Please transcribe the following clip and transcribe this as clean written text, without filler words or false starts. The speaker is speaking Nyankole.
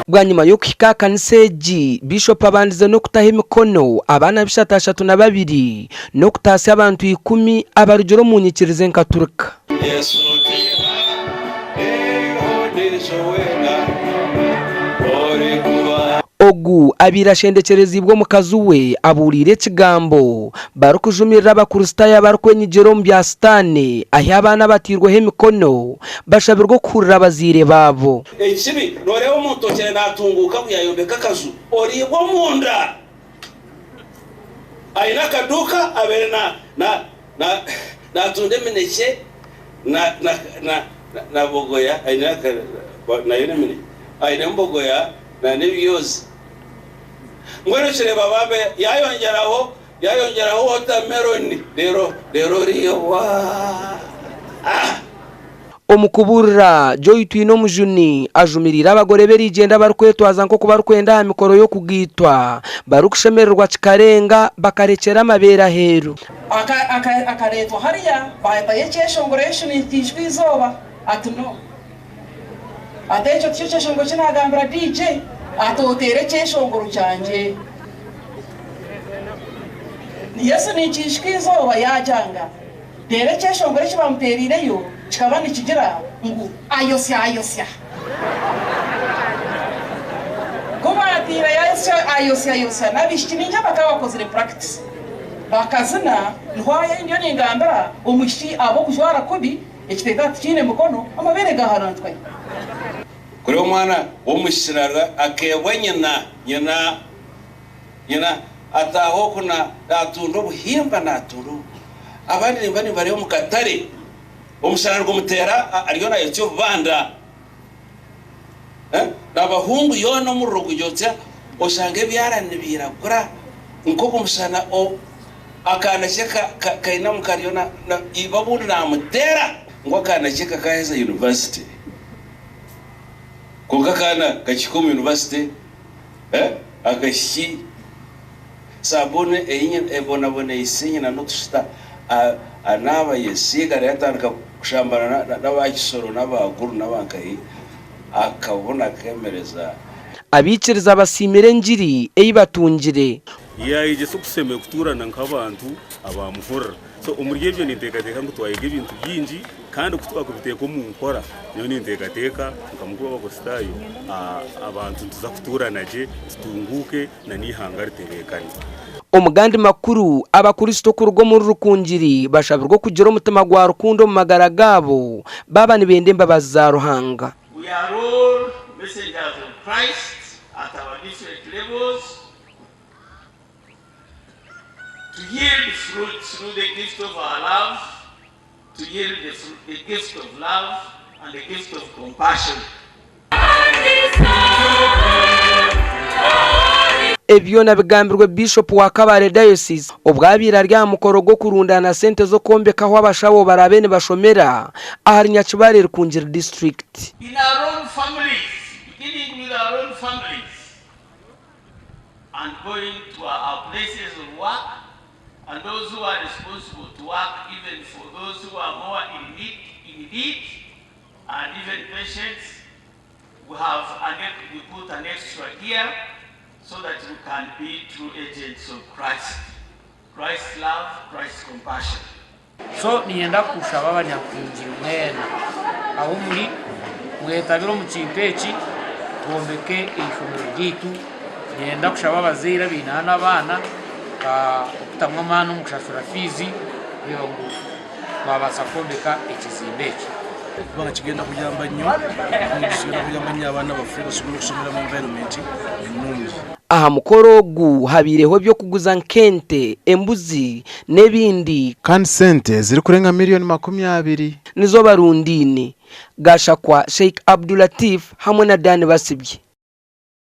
Bwanyima y'okuhika aha kanisa egi, Biishopu abandize n'okutaho emikono abaana 302 n'okutaasya abantu ikumi abarugire omu nyikiriza enkaturika. Yesu tihariho ondiijo weena orikuba. Ogu abaire ashendekyereziibwe omukazi we abuuriire ekigambo barikujumirira Abakristaayo abarikwenyigira omu bya Sitaane ahi abaana abatairweho emikono bashabirwe okuhurira abazaire baabo. Ekibi, Nooreeba omuntu okire naatunguuka ngu yaayombeka akaju, oriibwa omunda aine akaduuka abaire naatunda eminekye na bogoya, nayo n'eminekye, ainemu bogoya n'ebyozi. Mbwenu okireeba bambe yaayongyeraho yaayongyeraho wotameroni reero oriibwa. Omu kubuurira, Joy Twinomujuni ajumiriire abagore b'eriigyenda abarikwetwaza nk'oku barikwenda aha mikoro y'okugaitwa barikushemererwa kikarenga bakarekyera amabeere aheeru. Akareetwa hariya baayetayo ekyeshongoro Yesu niitijwa eizooba ati no ati ekyo tikyo kyeshongoro eki naagambira DJ ati oteere ekyeshongoro kyangye ni Yesu niikiijuka eizooba yaagyanga. Reero ekyeshongoro eki baamuteereireyo kikaba nikigira ngu, Ayosya, ayosya. Ku baateireyo ayosya, ayosya, ayosya, n'abaishiki baingi abakaba bakozire purakitisi bakazina, niho ahi ndiyo ningambira omwishiki ahabw'okujwara kubi, ekiteeteeyi tikiine mikono, amabeere gaaharantukayo. Kuri omwana w'omwishiki naruga akeebwa nyina, nyina. Nyina ataaha okwo naatunda obuhimba naatunda obu. Abandi nimba nimbareeba omu katare, omushana nigumuteera ariyo naayotsya obubanda. N'abahungu yoona omuriro gugyotsya oshanga ebyara nibiiragura nk'ogu mushana akaana ke kainamu kariyo iba obundi naamuteera ngu akaana ke kakaaheza yunivasite. Kwonka akaana kakihika omu yunivasite. Akahiki sabuuni ei nyina ebonaboneise nyina n'otushuta anaaba ayesiiga reero atandika kushambana n'aba Kisoro n'aba Gulu n'aba nkahi akabona akeemereza. Abaikiriza basiimire engiri ei batungire. Yaayegyesa oku tushemereire kutuurana nk'abantu abaamuhurira. So omuri ebyo ninteekateeka ngu twayega ebintu bingi kandi ku twakubiteeka omu nkora, nyowe ninteekateeka nka mukuru w'Abakristaayo, abantu nituza kutuurana gye, tutunguuke na n'eihanga ritebeekane. Omu gandi makuru, Abakristo kuruga omuri Rukungiri bashabirwe okugira omutima gwa rukundo omu magara gaabo baaba nibenda embabazi za Ruhanga. We are all messengers of Christ at our different levels. To yield fruit through the gift of our love, to yield the, the gift of love and the gift of compassion. Ebi byona bigambirwe Biishopu wa Kabale Diocese obu abaire ari aha mukoro gw'okurundaana sente z'okwombeka ahu abashaho baraabe nibashomera ahari Nyakibare Rukungiri District. In our own families, beginning with our own families. and going to our places of work and those who are responsible to work even for those who are more in need, in need and even patients we have an, we put an extra gear so that we can be true agents of Christ. Christ's love, Christ's compassion. So niinyenda kushaba abanyakungiri mwena ahu muri mwetabire omu kintu eki twombeke eishomero ryaitu. Niinyenda kushaba abazaire abaine hanu abaana okutamu amaani omu kushashura fiizi kureeba ngu twabaasa kwombeka ekizimbe eki. Kubanga kigenda kuyamba nnyo, kigenda kuyamba nnyo abaana baffe basobole okusomera mu environment ennungi. Aha mukoro ogu habaireho eby'okuguza nk'ente, embuzi n'ebindi. Kandi sente zirikurenga miriyoni 20. Nizo barundaine, Gashakwa Sheikh Abdulatif hamwe na Dan Basibye.